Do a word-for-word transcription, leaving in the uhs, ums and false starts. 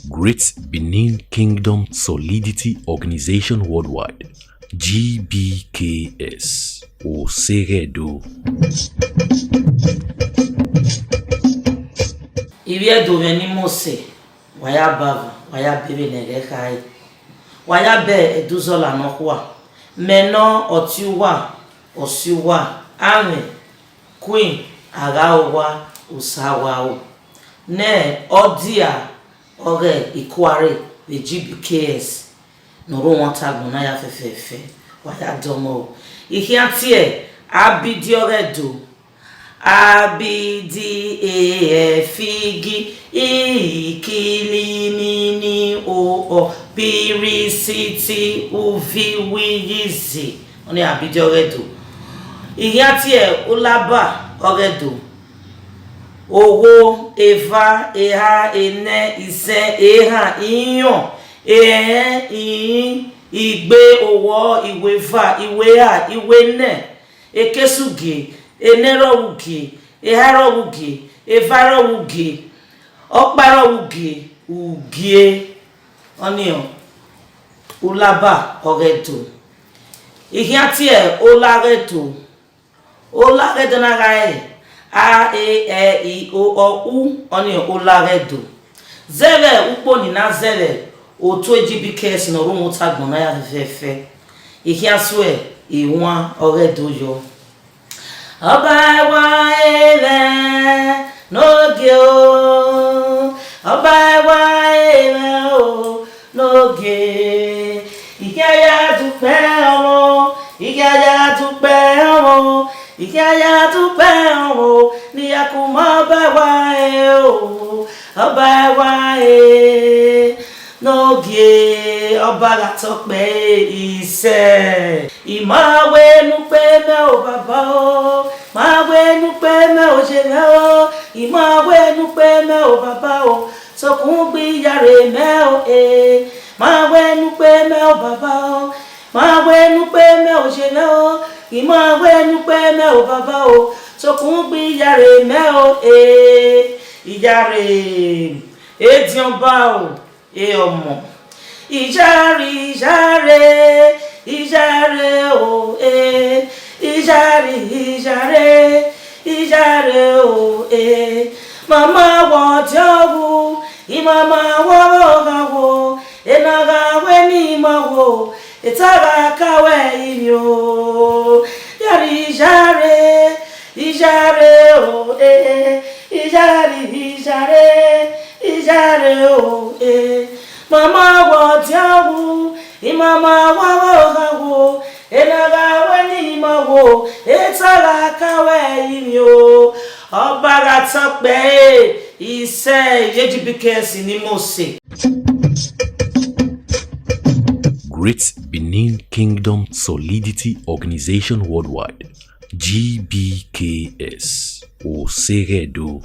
Great Benin Kingdom Solidity Organization Worldwide, G B K S, Oseghẹdo. Ivbi Ẹdo mwẹ ne I mose, wa ya bava, wa ya bẹvbe ne ẹghẹ khare, wa ya bẹ ẹdẹ uzọla nọkhua, mẹ nọ ọtẹn uwa, ọse uwa, amwẹ, Queen, agha owa, osa wa o. Ne ọ dia ọghe ikuare vbe G B K S ne ọ rre Umwatagbọn na ya fẹfẹfẹ, wa ya dọmọ o. I khian tie Abidi ọghe Ẹdo, A B D A F G, I, I, K, L, M, N, O, Ọ, P, R, S, T, U, V, W, Y, Z. Ọnii Abidi ọghe Ẹdo. I khian tie Olaba ọghe Ẹdo. Owo, eva, eha, enẹ, isẹn, ehan, iyọn, ẹrẹn, irin, igbe, owọ, iweva, iweha, iwenẹ, ekesugie, enẹrhọvbugie, eharọvbugie, evarọvbugie, ọkparọvbugie, ugie. Ọnii ọ Olaba ọghe Ẹdo. I khian tie Olagha Ẹdo. Olagha Ẹdo na gha re a, e, ẹ, i, o, ọ, u, ọnii Olagha Ẹdo. Zẹvbe ukpo ni na zẹvbe otu G B K S ne ọ rre Umwatagbọn na ya fẹfẹfẹ. I khian suẹ Iwan ọghe Ẹdo yọ. Ọba ẹwa ẹmwẹ ne ogie o, ọba ẹwa ẹmwẹ o, ne ogie. I khian ya dukpẹ ọmọ, I khian ya dukpẹ ọmọ, I khian ya dukpẹ ọmọ, ne I ya ku ma ọba ẹwa ẹmwẹ o, ọba ẹwa ẹmwẹ. Ne ogie, ọba gha tọ kpẹ isẹ. I ma wẹ ne u kpe mẹ o baba o, ma wẹ ne u kpe mẹ oye mwẹ o, I ma wẹ ne u kpe mẹ o baba o, sokpan u gbe iyare mẹ o e. Ma wẹ ne u kpe mẹ o baba o, ma wẹ ne u kpe mẹ oye mwẹ o, I ma wẹ ne u kpe mẹ o baba o, sokpan u gbe iyare mẹ o e. Iyare, ediọn ba o. E ọmọ. Iyare, iyare, iyare o e, iyare, iyare, iyare o e. Mama wọ diọghu, I mama wọ ọgha wo, ena gha wẹ ne I ma wo, eta gha ka wẹ ivbi o. Iyare, iyare, iyare o e, iyare, iyare, iyare o e. Mama wọ diọghu, I mama wọ ọgha wo, ena gha wẹ ne I ma wo, eta gha ka wẹ ivbi o. Ọba gha tọ kpẹ e, isẹ, ivbi G B K S ne I mose. Great Benin Kingdom Solidity Organization Worldwide, G B K S, Oseghẹdo.